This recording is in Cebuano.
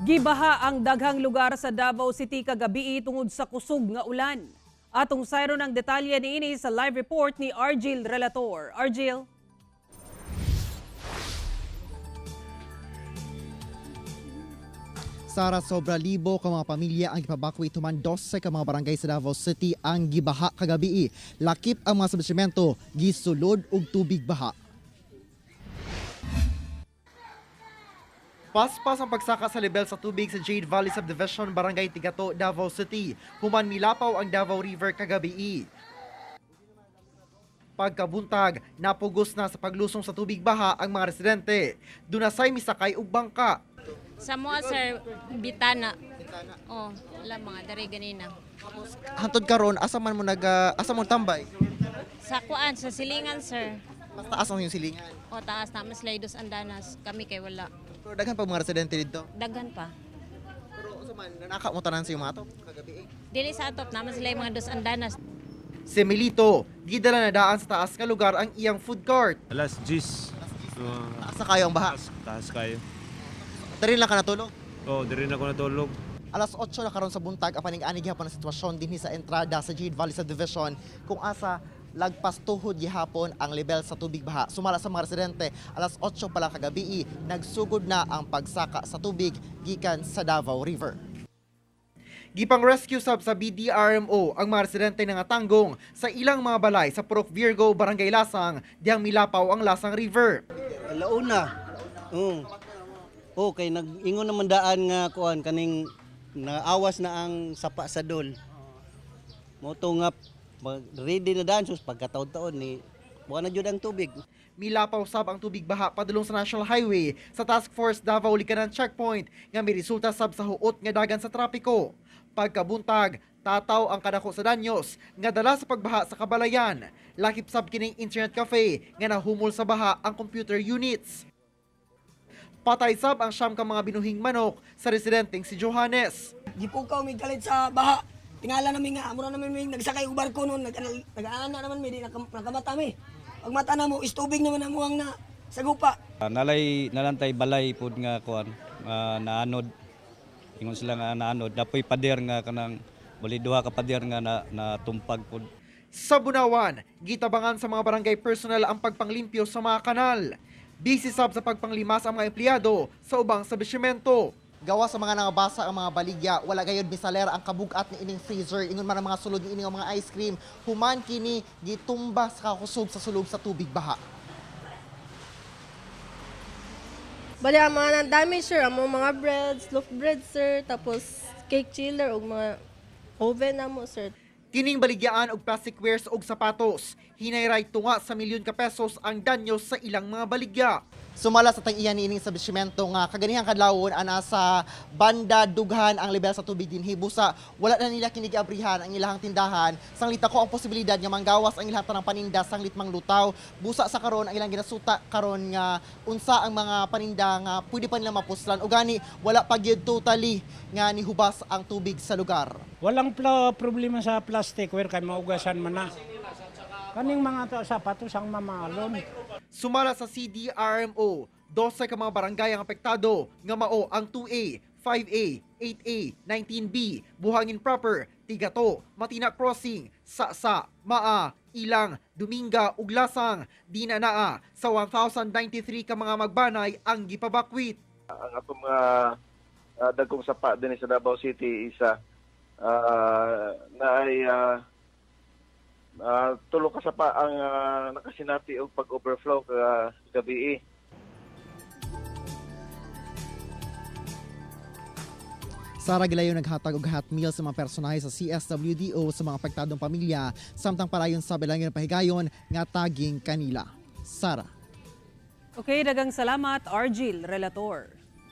Gibaha ang daghang lugar sa Davao City kagabi tungod sa kusog nga ulan. Atong sayron ang detalye niini sa live report ni Argil Relator. Argil? Sara, sobra libo ka mga pamilya ang gipabakwit human 12 ka mga barangay sa Davao City ang gibaha kagabi. Lakip ang mga establishmento gisulod og tubig baha. Paspas ang pagsaka sa level sa tubig sa Jade Valley Subdivision, Barangay Tigato, Davao City. Human milapaw ang Davao River kagabi. Pagkabuntag, napugos na sa paglusong sa tubig baha ang mga residente. Dunasay misakay og bangka. Sa mo sir, bitana. Oh, wala mga dere ganina. Hantod karon, asa man mo naga asa mo tambay? Sa kuan sa silingan, sir. Mas taas ang iyong silingan. O taas na mas laydos andanas kami kay wala. Pero daghan pa mga residente dito. Daghan pa. Pero unsa man nanaka mo tanan sa iyong mga atop kagabi eh? Dili sa atop naman sila yung mga dos andanas. Si Melito, gidala na daan sa taas nga lugar ang iyang food cart. Alas 10. So, Taas na kayo ang baha. taas, taas kayo. Diri lang ka natulog. Oo, oh, diri na ako natulog. Alas 8 na karon sa buntag ang paning-ani gihapon ang sitwasyon dinhi sa entrada sa Jade Valley Subdivision kung asa lagpas tuhod gihapon ang level sa tubig baha. Sumala sa mga residente, alas 8 pa lang kagabi, nagsugod na ang pagsaka sa tubig gikan sa Davao River. Gipang rescue sub sa BDRMO ang mga residente ng Atanggong sa ilang mga balay sa Purok Virgo, Barangay Lasang, diyang milapaw ang Lasang River. Alauna. Oo. Okay, nag-ingon naman daan nga kuan kaning naawas na ang sapa sa dol. Mo to nga ready na daan sus pagkataon-taon ni wa na jud ang tubig. Milapaw sab ang tubig baha padulong sa National Highway sa Task Force Davao Likanan Checkpoint nga miresulta sab sa huot nga dagan sa trapiko. Pagkabuntag, tataw ang kadako sa danyos nga dala sa pagbaha sa Kabalayan. Lakip sab kining internet cafe nga nahumol sa baha ang computer units. Patay sab ang siyam ka mga binuhing manok sa residenteng si Johannes. Gipukaw mi kalit sa baha. Tingala namin nga, amura namin mi nagsakay og barko noon, nag-ana naman mi di nakamata mi. Pag mata na mo, is tubig naman amo ang na sa gupa. Nalay nalantay balay pod nga kuan nga naanod, ingon sila nga naanod, dapoy pader nga kanang bali duha ka pader nga na natumpag pod. Sa Bunawan, gitabangan sa mga barangay personnel ang pagpanglimpyo sa mga kanal. Busy sab sa pagpanglimas ang mga empleyado sa ubang establishmento. Gawa sa mga nangabasa ang mga baligya, wala gayud misaler ang kabugat ni ining freezer, ingon man ang mga sulod ni ining mga ice cream, human kini gitumba sa kakusog sa sulog sa tubig baha. Bali, ang mga nang-damage, sir, ang mga breads, loaf bread, sir, tapos cake chiller, ug mga oven na mo, sir. Kining baligyaan og plastic wares og sapatos. Hinayray tunga sa milyon ka pesos ang danyo sa ilang mga baligya. Sumala sa tag-iyan niining establishmento nga kaganihang kadlawon ana sa banda dughan ang level sa tubig dinhi, busa wala na nila kini giabrihan ang ilahang tindahan. Sanglit ako ang posibilidad nga manggawas ang ilang tanang paninda sanglit manglutaw. Busa sa karon ang ilang ginasuta karon nga unsa ang mga paninda nga pwede pa nila mapuslan o gani wala pa gyud totally nga nihubas ang tubig sa lugar. Walang problema sa plastic ware kay maugasan man na. Kaning mga sapatos ang mamalon. Sumala sa CDRMO, 12 ka mga barangay ang apektado nga mao ang 2A, 5A, 8A, 19B, Buhangin Proper, Tigato, Matina Crossing, Sasa, Maa, Ilang, Duminga ug Lasang. Di na naa sa 1,093 ka mga magbanay ang gipabakwit. Ang atong mga dagkong sapa dinhi sa Davao City isa na ay tulo ka sapa ang nakasinati og pag-overflow kagabi. Sara Gilayo naghatag og hot meal sa mga personahe sa CSWDO sa mga apektadong pamilya samtang palayon sa bilangin pahigayon nga taging kanila. Sara. Okay, dagang salamat Argil Relator.